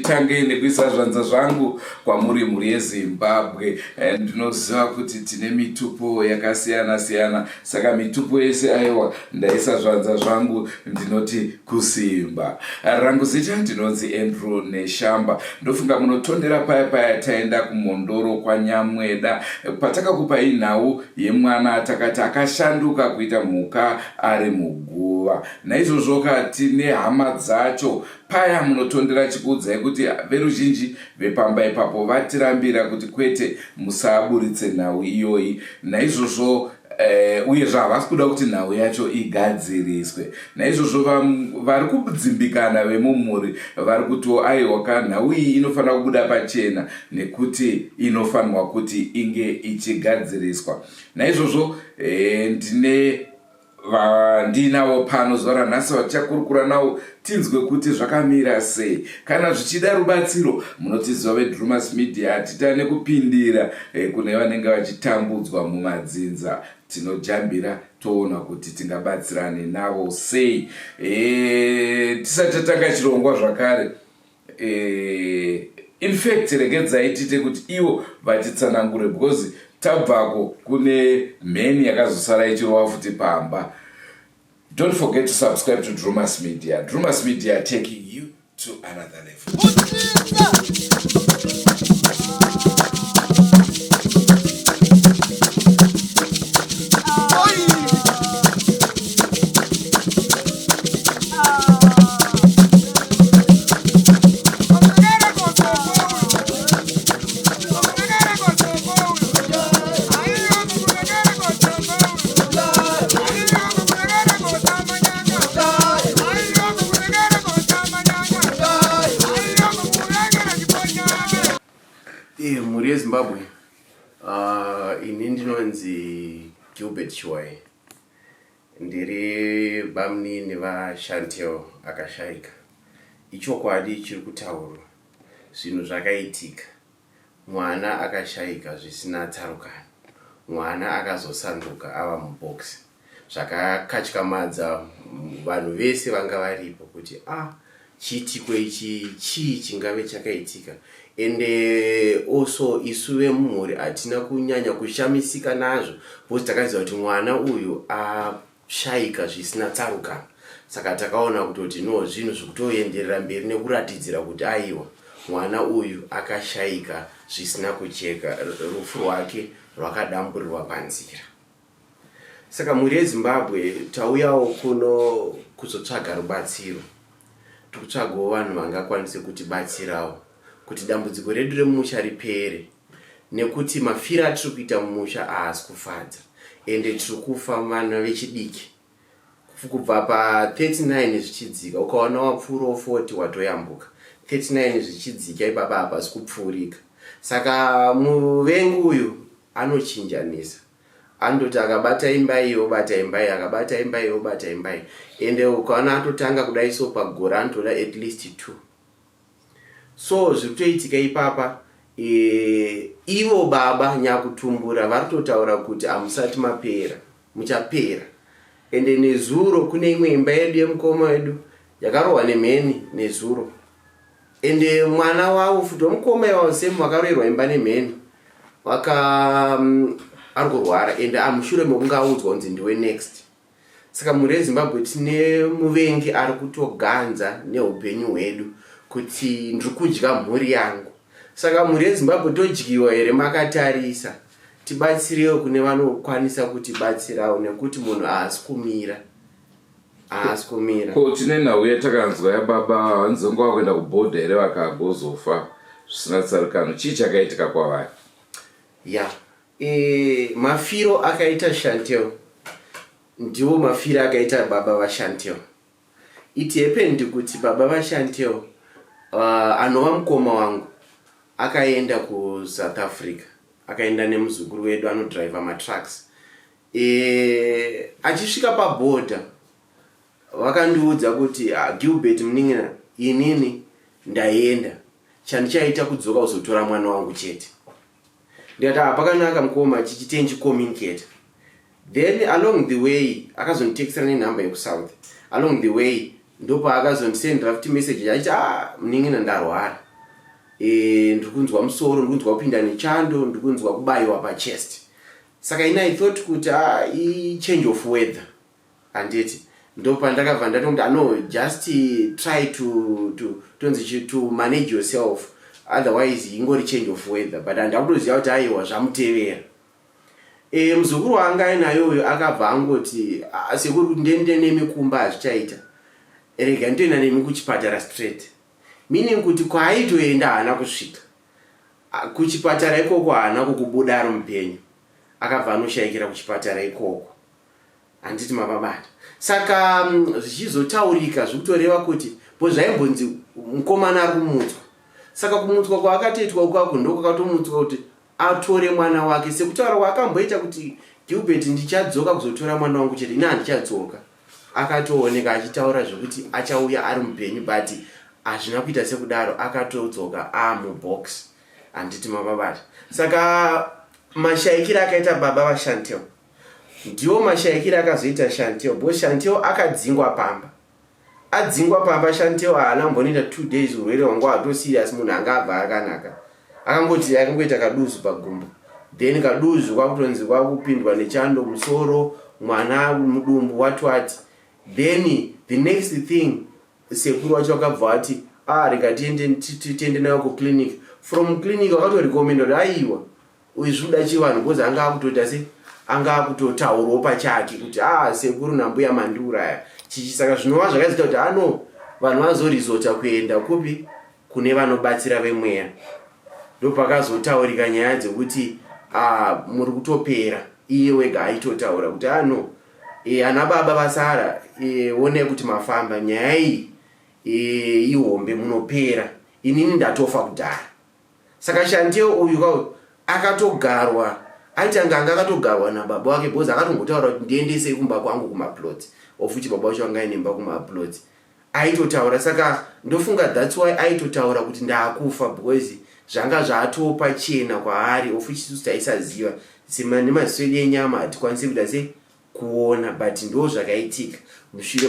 Nditange nekuisa zvanza zvangu kwamuri mhuri yeZimbabwe. Ndinoziva kuti tine mitupo yakasiyana siyana, saka mitupo yese aiwa ndaisa zvanza zvangu, ndinoti kusimba. Rangu zita ndinonzi Andrew Neshamba. Ndofunga munotondera paya paya taenda kuMhondoro kwaNyamweda patakakupai nhau yemwana takati akashanduka kuita mhuka ari muguva. Naizvozvoka tine hama dzacho paya munotondera chikuudzai kuti veruzhinji vepamba ipapo vatirambira kuti kwete, musaburitse nhau iyoyi. Naizvozvo uyezve havasi kuda kuti nhau yacho igadziriswe. Naizvozvo vari kudzimbikana vemumhuri vari kutiwo aiwa ka, nhau iyi inofanira kubuda pachena nekuti inofanirwa kuti inge ichigadziriswa. Naizvozvo ndine vandinavo pano zuva ranhasi vatichakurukura navo tinzwe kuti zvakamira sei. Kana zvichida rubatsiro, munotiziva veDrumas Media, hatitane kupindira kune vanenge vachitambudzwa mumadzinza. Tinojambira toona kuti tingabatsirane navo sei. Tisati tatanga chirongwa zvakare, in fact regedzai tiite kuti ivo vatitsanangure, because tabvako kune mheni yakazosara ichirova futi pamba. Don't forget to subscribe to Drumas Media. Drumas Media, taking you to another level. Mhuri yeZimbabwe, ini ndinonzi Gilbert Chiwai, ndiri bamunini vaShantel akashaika. Ichokwadi chiri kutaurwa, zvinhu zvakaitika, mwana akashaika zvisina tsarukano, mwana akazosanduka ava mubhokisi, zvakakatyamadza vanhu vese vanga varipo kuti a ah, chiitiko ichi chii chingave chakaitika. Ende also isu vemumhuri hatina kunyanya kushamisika nazvo because takaziva kuti mwana uyu ashaika zvisina tsarukano, saka takaona kutoti no, zvinhu zvikutoenderera mberi nekuratidzira kuti aiwa, mwana uyu akashaika zvisina kucheka, rufu rwake rwakadamburirwa panzira. Saka mhuri yeZimbabwe, tauyawo kuno kuzotsvaga rubatsiro. Tikutsvagawo vanhu vangakwanise kutibatsirawo kuti dambudziko redu remumusha ripere, nekuti mafiro atiri kuita mumusha haasi kufadza, ende tiri kufa vana vechidiki kubva pa39 zvichidzika. Ukaona wapfuurawo 40 watoyambuka 39 zvichidzika ipapa, hapasi kupfuurika. Saka muvengi uyu anochinjanisa, anototi akabata imba iyi obata imba iyi, akabata imba iyi obata imba iyi. Ende ukaona atotanga kudai so, pagore anotoda at least two. So zviri kutoitika ipapa, ivo baba nyakutumbura vari kutotaura kuti hamusati mapera, muchapera. Ende nezuro kune imwe imba yedu yemukoma wedu yakarohwa nemheni nezuro, ende mwana wavo futi wemukoma iwavo same vakaroerwa imba nemheni vaka ari kurwara, ende amushure mekunge audzwa kunzi ndiwe next. Saka mhuri yeZimbabwe, tine muvengi ari kutoganza neupenyu hwedu kuti ndiri kudya mhuri yangu. Saka mhuri yeZimbabwe, todyiwa here makatarisa? Tibatsirewo kune vanokwanisa kutibatsirawo, nekuti munhu haasi kumira, haasi kumira. Ko tine nhau yatakanzwa yababa hanzi vanga vakuenda kubhodha here, vakagozofa zvisina tsarukano. Chii chakaitika kwavari? Ya, mafiro akaita Shantel ndiwo mafiro akaita baba vaShantel. It happened kuti baba vaShantel, anova mukoma wangu, akaenda kuSouth Africa, akaenda nemuzukuru wedu anodhiraivha matrucks. Achisvika pabhodha vakandiudza kuti, "Ah, Gilbert munin'ina, inini ndaenda, chandichaita kudzoka kuzotora mwana wangu chete." Ndikati, "Ah, pakanaka mukoma, chichitei ndichicommunicate." Then along the way akazonditekisira nenhamba yekuSouth. Along the way ndopaakazondisendera futi message achiti, "Ah, munin'ina, ndarwara." Ndiri kunzwa musoro, ndiri kunzwa kupinda nechando, ndiri kunzwa kubayiwa pachest. Saka ini I thought kuti, ah, ichange of weather, handiti? Ndopandakabva ndatomuti, ano, just try to tonzi to manage yourself, otherwise ingori change of weather. But handakutoziva kuti aiwa, zvamutevera. Muzukuru waanga ainayo uyu akabva angoti, "Sekuru, kuti ndiende nemi kumba hazvichaita, rega nditoenda nemi kuchipatara straight," meaning kuti kwaaitoenda haana kusvika kuchipatara ikoko, haana kukubuda ari mupenyu. Akabva anoshayikira kuchipatara ikoko, handiti mapabata? Saka zvichizotaurika, zvikutoreva kuti bo zvaimbonzi mukomana ari kumutswa. Saka kumutswa kwaakatoitwa ukwako ndokwakatomutswa kuti atore mwana wake, sekutaura kwaakamboita kuti, "Gilbert, ndichadzoka kuzotora mwana wangu chete, ini handichadzoka." Akatooneka achitaura zvekuti achauya ari mupenyu, but hazvina kuita sekudaro, akatodzoka amubox, handiti mapabata? Saka mashayikiro akaita baba vaShantel ndiwo mashayikiro akazoita Shantel, because Shantel akadzingwa pamba. Adzingwa pamba, Shantel haana kumbonoita 2 days, urwere hwanga hwato serious. Munhu anga abva akanaka, akangoti akangoita kaduzu pagumbo, then kaduzu kwakutonzi kwakupindwa nechando, musoro, mwana mudumbu, what what. Then the next thing, sekuru wacho vakabva vati, "Ah, rega tiende nayo kuclinic." From clinic vakatorecommenda kuti aiwa, uyu zvikuda chivanhu, because anga akutoita se anga akutotaurawo pachake kuti, "A, sekuru nambuya mandiuraya," chichi. Saka zvinova zvakazoita kuti ano vanhu vazorizota kuenda kupi? Kune vanobatsira vemweya. Ndopakazotaurika nyaya dzekuti muri kutopera. Iye wega aitotaura kuti ano ana baba vasara, onai kuti mafamba, nyaya iyi ihombe, munopera, inini ndatofa kudhara. Saka Shantel uyu ka akatogarwa, aitanga anga akatogarwa nababa wake, because akatombotaura kuti, "Ndiendesei kumba kwangu kumaplots," of which baba vacho vanga aine imba kumaplots. Aitotaura, saka ndofunga that's why aitotaura kuti ndaakufa, because zvanga zvatopachena kwaari, of which isusu taisaziva. Nemaziso edu enyama hatikwanisi kuita sei? Kuona. But ndo zvakaitika mushure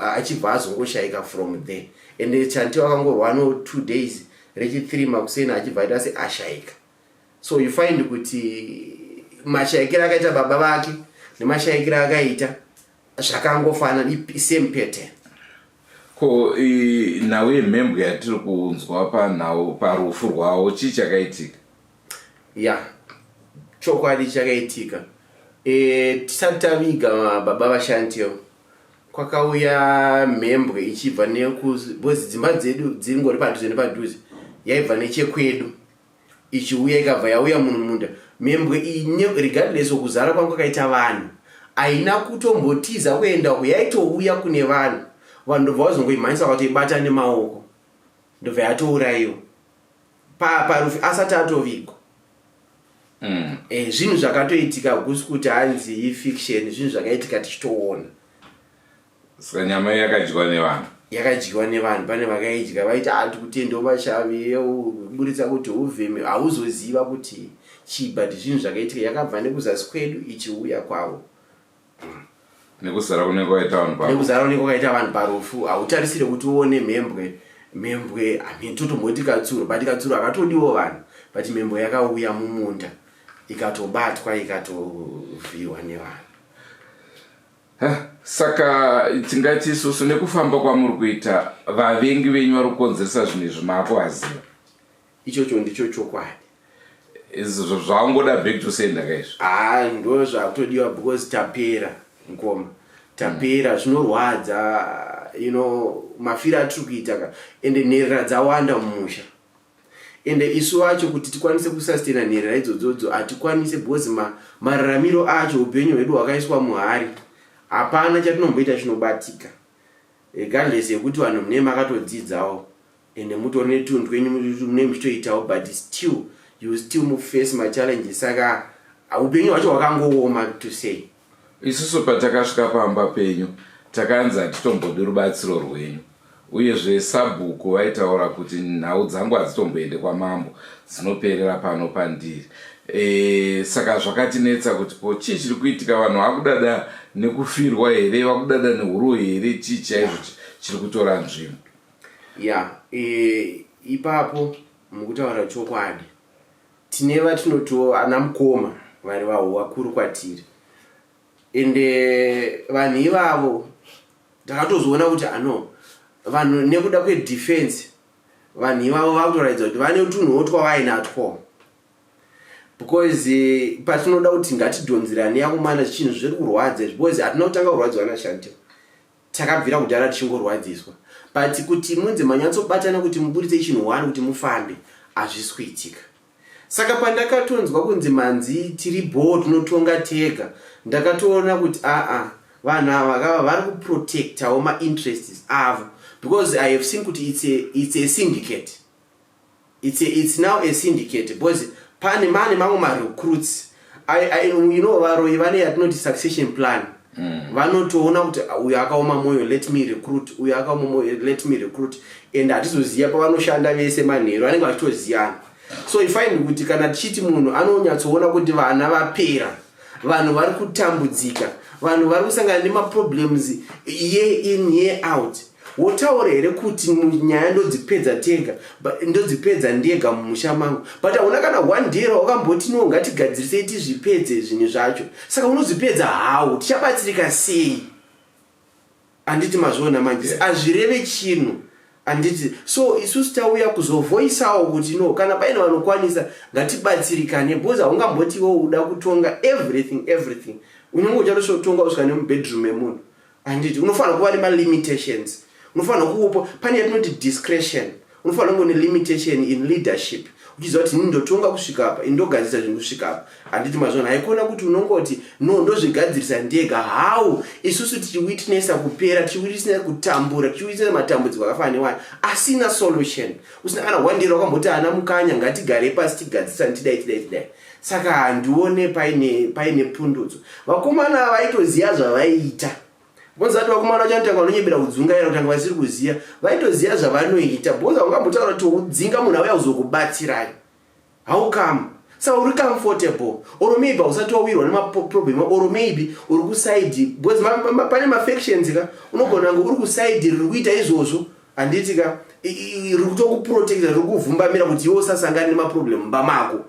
achibva azongoshayika from there. And Shantel akangorwa no 2 days, rechi3 makuseni achibva aita se ashayika. So you find kuti mashayikiro akaita baba vake nemashayikiro akaita zvakangofanana, same pattern. Ko nhau yemhembwe yatiri kunzwa panhau parufu rwavo, chii chakaitika? Ya, chokwadi chakaitika, tisati taviga baba vaShantel, kwakauya mhembwe ichibva because dzimba dzedu dzingori padhuze nepadhuze. Yaibva nechekwedu ichiuya, ikabva yauya mumunda. Mhembwe iyi, regardless wokuzara kwangu kwakaita vanhu, haina kutombotiza kuenda uko, yaitouya kune vanhu. Vanhu ndobva vazongoimhanyisa, vakatoibata nemaoko, ndobva yatourayiwa parufu asati atovigwa. Zvinhu zvakatoitika, kusi kuti hanzi ifiction, zvinhu zvakaitika tichitoona. Saka nyama yakadyiwa nevanhu? Yakadyiwa nevanhu. Pane vakaidya, vaiti ati kutendawo mashavi, kuburitsa kuti uvhimi, hauzoziva kuti chii, but zvinhu zvakaitika. Yakabva nekuzasi kwedu ichiuya kwavo. Nekuzara kunenge kwaita vanhu pavo. Nekuzara kunenge kwakaita vanhu parufu, hautarisire kuti uone mhembwe. Mhembwe totomboti katsuro, but katsuro hakatodiwo vanhu, but mhembwe yakauya mumunda, ikatobatwa, ikatovhiwa nevanhu. Saka tingati isusu nekufamba kwamuri kuita, vavengi venyu vari kukonzeresa zvinhu izvi maakuvaziva? Ichocho ndicho chokwadi. Zvaungoda back to sender kaizvo? Ha, ndo zvakutodiwa, because tapera, mukoma, tapera. Zvinorwadza, mafiro atiri kuita ka. Ende nherera dzawanda mumusha, ende isu vacho kuti tikwanise kusustaina nherera idzodzodzo hatikwanise, because mararamiro acho, upenyu hwedu hwakaiswa muhari, hapana chatinomboita chinobatika, regardless yekuti vanhu mune makatodzidzawo, ende mutori netunhu twenyu mune muchitoitawo, but still you still face machallenges. Saka upenyu hwacho hwakangooma, to say. Isusu patakasvika pamba penyu, takanzi hatitombodi rubatsiro rwenyu. Uyezve sabhuku vaitaura kuti nhau dzangu hadzitomboende kwamambo, dzinoperera pano pandiri. Saka zvakatinetsa kuti ko chii chiri kuitika? Vanhu vakudada nekufirwa here? Vakudada neuro here? Chii chaizvo chiri kutora nzvimbo? Ya, ipapo. Mukutaura chokwadi, tine vatinotiwo ana mukoma vari vahu vakuru kwatiri, ende vanhu ivavo takatozoona kuti ano vanhu nekuda kwedefense, vanhu ivavo vakutoratidza kuti vane tunhuwo twavainatwo, because patinoda kuti ngatidhonzerane yakumana, chinhu zviri kurwadza izvi, because hatina kutanga kurwadziwa naShantel, takabvira kudhara tichingorwadziswa, but kuti munzi manyatsobatana kuti muburitse chinhu one kuti mufambe, hazvisi kuitika. Saka pandakatonzwa kunzi manzi tiri bhoo, tinotonga tega, ndakatoona kuti aa, vanhu ava kava vari kuprotectawo mainterests avo, because I have seen kuti it's a syndicate. It's now a syndicate, because pane mane mamwe marecruits. Varoyi vane yatinoti succession plan. Vanotoona kuti uyu akaoma mwoyo, let me recruit, uyu akaoma mwoyo, let me recruit, and hatizoziva pavanoshanda vese manheru vanenge vachitoziyana. So I find kuti kana tichiti munhu anonyatsoona kuti vana vapera, vanhu vari kutambudzika, vanhu vari kusangana nemaproblems year in, year out, wotaura here kuti nyaya ndodzipedza tega, ndodzipedza ndega mumusha mangu, but hauna kana one day rawakamboti, "No, ngatigadzirisei tizvipedze zvinhu zvacho"? Saka unozvipedza hawo, tichabatsirika sei? Handiti mazviona manje? Hazvireve chinhu, handiti? So isusu tauya kuzovoisawo kuti no, kana paine vanokwanisa, ngatibatsirikane, because haungamboti iwo uda kutonga everything everything, unenge uchatosvotonga kusvika nemubedroom emunhu, handiti? Unofanira kuva nemalimitations, unofanira kuupo pane yatinoti discretion, unofanira kunge nelimitation in leadership, uchiziva kuti ini ndotonga kusvika apa, ini ndogadzirisa zvinhu kusvika apa, handiti mazvona? Haikona kuti unongoti, "No, ndozvigadzirisa ndega." How isusu tichiwitnessa kupera, tichiwitnessa kutambura, tichiwitnessa matambudziko akafanana newaya asina solution, usina kana one day wakamboti, "Ana mukanya, ngatigare pasi tigadzisani, tidai, tidai, tidai"? Saka handione paine pundutso. Vakomana vaitoziva zvavaiita. Bonzati vakomana vachanotanga vanonyebera kudzungaira, kutanga vasiri kuziva, vaitoziva zvavanoita, because haungambotaura kuti udzinga munhu auya kuzokubatsirai. How come? Saka uri comfortable, or maybe hausati wawirwa nemaproblem, or maybe uri kuside, because pane mafactions ka, unogona kunge uri kuside riri kuita izvozvo, handiti ka? Riri kutokuprotecta, riri kuvhumbamira kuti iwe usasangane nemaproblem mumba mako,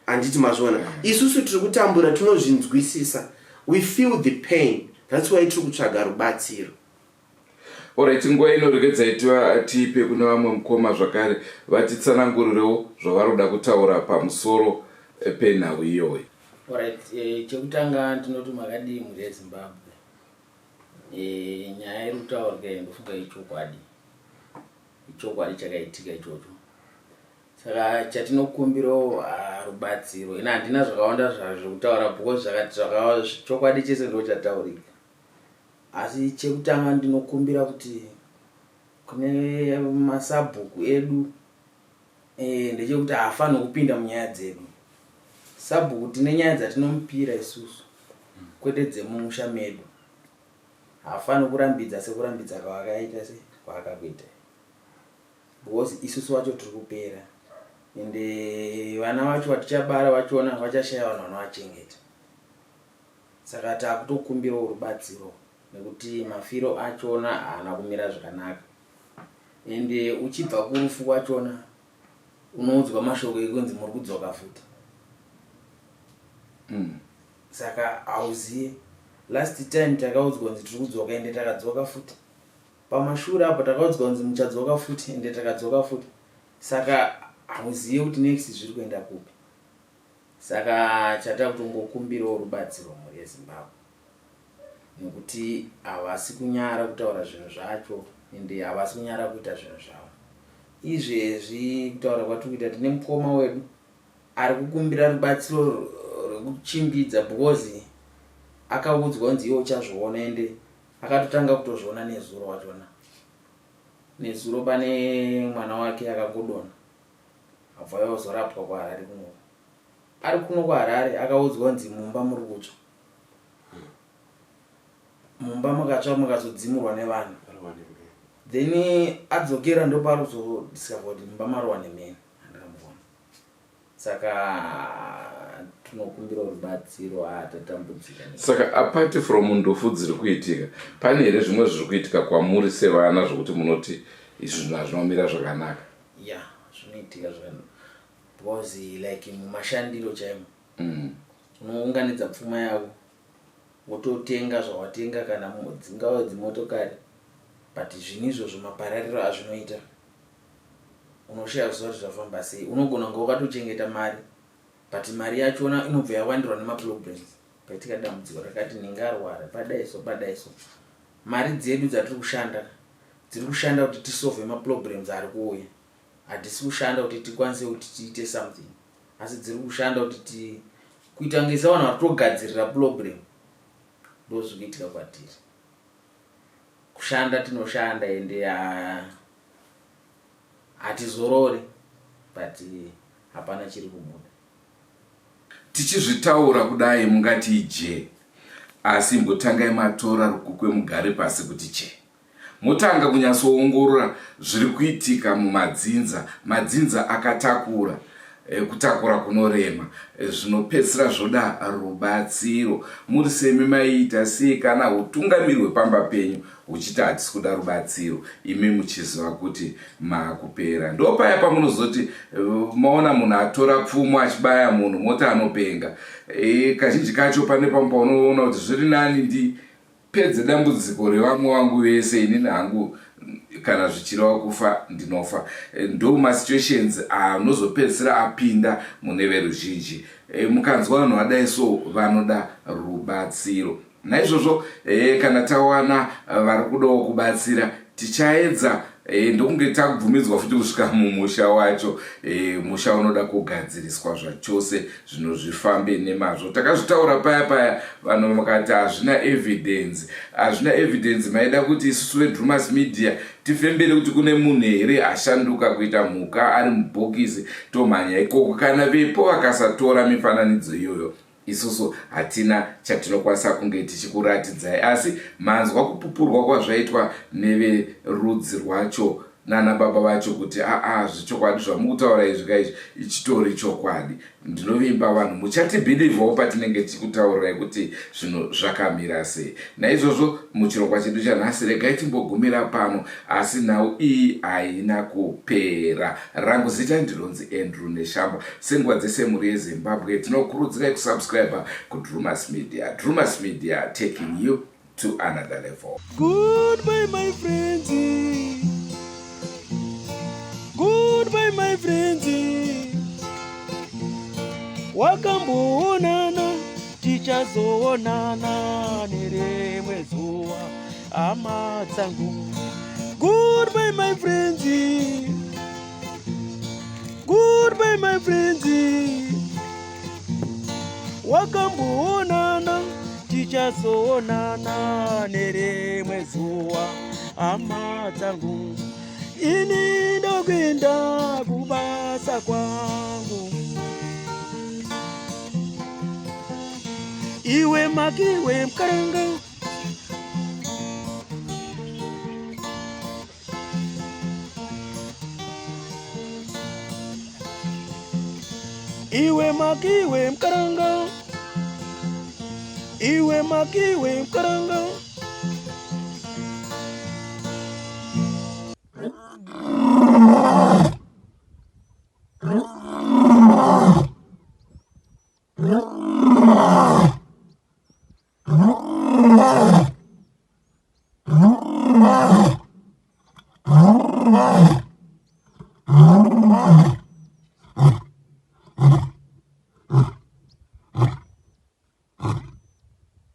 handiti mazviona? Isusu tiri kutambura, tinozvinzwisisa, we feel the pain, that's why tiri kutsvaga rubatsiro. Alright, nguva ino regedzai tiipe kune vamwe mukoma zvakare, vatitsanangurirewo zvavari kuda kutaura pamusoro penhau iyoyi. Alright, chekutanga ndinoti makadii mhuri yeZimbabwe? Nyaya iri kutaurika iyi ndofunga ichokwadi, ichokwadi chakaitika ichocho. Saka chatinokumbirawo rubatsiro. Ina handina zvakawanda zvekutaura because chokwadi chese ndo chataurika, asi chekutanga ndinokumbira kuti kune masabhuku edu, ndechekuti haafaniri kupinda munyaya dzedu. Sabhuku tine nyaya dzatinomupira isusu, kwete dzemumusha medu. Haafaniri kurambidza sekurambidza kwavakaita, se kwaakakuita, because isusu vacho tiri kupera, ende vana vacho vatichabara vachona vachashaya vanhu vanovachengeta. Saka taakutokumbirawo rubatsiro nekuti mafiro achona haana kumira zvakanaka, ende uchibva kurufu kwachona unoudzwa mashoko ekunzi muri kudzoka futi. Saka hauziye. Last time takaudzwa kunzi tiri kudzoka, ende takadzoka futi. Pamashure apo takaudzwa kunzi muchadzoka futi, ende takadzoka futi. Saka hauziye kuti next zviri kuenda kupi. Saka chatakutongokumbirawo rubatsiro, mhuri yeZimbabwe, nekuti havasi kunyara kutaura zvinhu zvacho, ende havasi kunyara kuita zvinhu zvavo. Izvezvi kutaura kwatiri kuita, tine mukoma wedu ari kukumbira rubatsiro rwekuchimbidza, because akaudzwa kunzi iwe uchazviona, ende akatotanga kutozviona nezuro wachona. Nezuro pane mwana wake akangodonha, abva yozorapwa kuHarare kuno. Ari kuno kuHarare akaudzwa kunzi mumba muri kutsva, mumba mukatsva, mukazodzimurwa nevanhu. Then adzokera, ndopaari kuzodiscover kuti mumba marohwa nemheni. Handikamuona. Saka tinokumbira rubatsiro, hatatambudzika. Saka apart from ndufu dziri kuitika, pane here zvimwe zviri kuitika kwamuri sevana zvokuti munoti izvi zvinhu hazvinomira zvakanaka? Ya, zvino Zvinoitika zvanhu because like mumashandiro chaimo unounganidza pfuma yako wototenga zvawatenga kana dzingave dzimotokari, but zvinhu izvozvo maparariro azvinoita unoshaya kuziva kuti zvafamba sei. Unogona kunge wakatochengeta mari, but mari yachona inobva yawandirwa nemaproblems. Paitika dambudziko rakati ndingarwara, padaiso padaiso, mari dzedu dzatiri kushanda dziri kushanda kuti tisolve maproblems ari kuuya. Hatisi kushanda kuti tikwanise kuti tiite something, asi dziri kushanda kuti ti kuita kunge sevanhu vari kutogadzirira problem. Ndo zviri kuitika kwatiri. Kushanda tinoshanda, ende hatizorori, but hapana chiri kubuda. Tichizvitaura kudai mungati ije, asi mbotangai matora rukukwe mugare pasi kuti che motanga kunyatsoongorora zviri kuitika mumadzinza. Madzinza akatakura kutakura kunorema, zvinopedzisira zvoda rubatsiro. Muri semi maiita sei kana utungamiri hwepamba penyu huchiti hatisi kuda rubatsiro, imi muchiziva kuti maakupera? Ndo paya pamunozoti maona munhu atora pfumo achibaya munhu, moti anopenga. Kazhinji kacho pane pamwe paunoona kuti zviri nani ndipedze dambudziko revamwe vangu vese, inini hangu kana zvichireva kufa ndinofa. Ndo masituations anozopedzisira apinda mune veruzhinji. Mukanzwa vanhu vadai so vanoda rubatsiro. Naizvozvo kana tawana vari kudawo kubatsira, tichaedza ndokunge takubvumidzwa futi kusvika mumusha wacho. Musha unoda kugadziriswa zvachose, zvinhu zvifambe nemazvo. Takazvitaura paya paya, vanhu vakati hazvina evidence, hazvina evidence. Maida kuti isusu veDrumas Media tifembere kuti kune munhu here ashanduka kuita mhuka ari mubhokisi, tomhanya ikoko? Kana vepo vakasatora mifananidzo iyoyo, isusu hatina chatinokwanisa kunge tichikuratidzai. Asi manzwa kupupurwa kwazvaitwa neverudzi rwacho nana baba vacho kuti aa, zvechokwadi zvamukutaura izvi kaizvi ichitori chokwadi. Ndinovimba vanhu muchatibhilivhawo patinenge tichikutaurirai kuti zvinhu zvakamira sei. Naizvozvo muchirongwa chedu chanhasi regai timbogumira pano, asi nhau iyi haina kupera. Rangu zita ndinonzi Andrew Neshamba. Senguva dzese, mhuri yeZimbabwe, tinokurudzirai kusubscribe kuDrumas Media. Drumas Media, taking you to another level. Goodbye, my friends. Goodbye, my friends. Wakamboonana, tichazoonana nerimwe zuva, hama dzangu. Goodbye, my friends. Goodbye, my friends. Wakamboonana, tichazoonana nerimwe zuva, hama dzangu. Ini ndokuenda kubasa kwangu. Iwe makiwe mukaranga. Iwe makiwe mukaranga. Iwe makiwe mukaranga.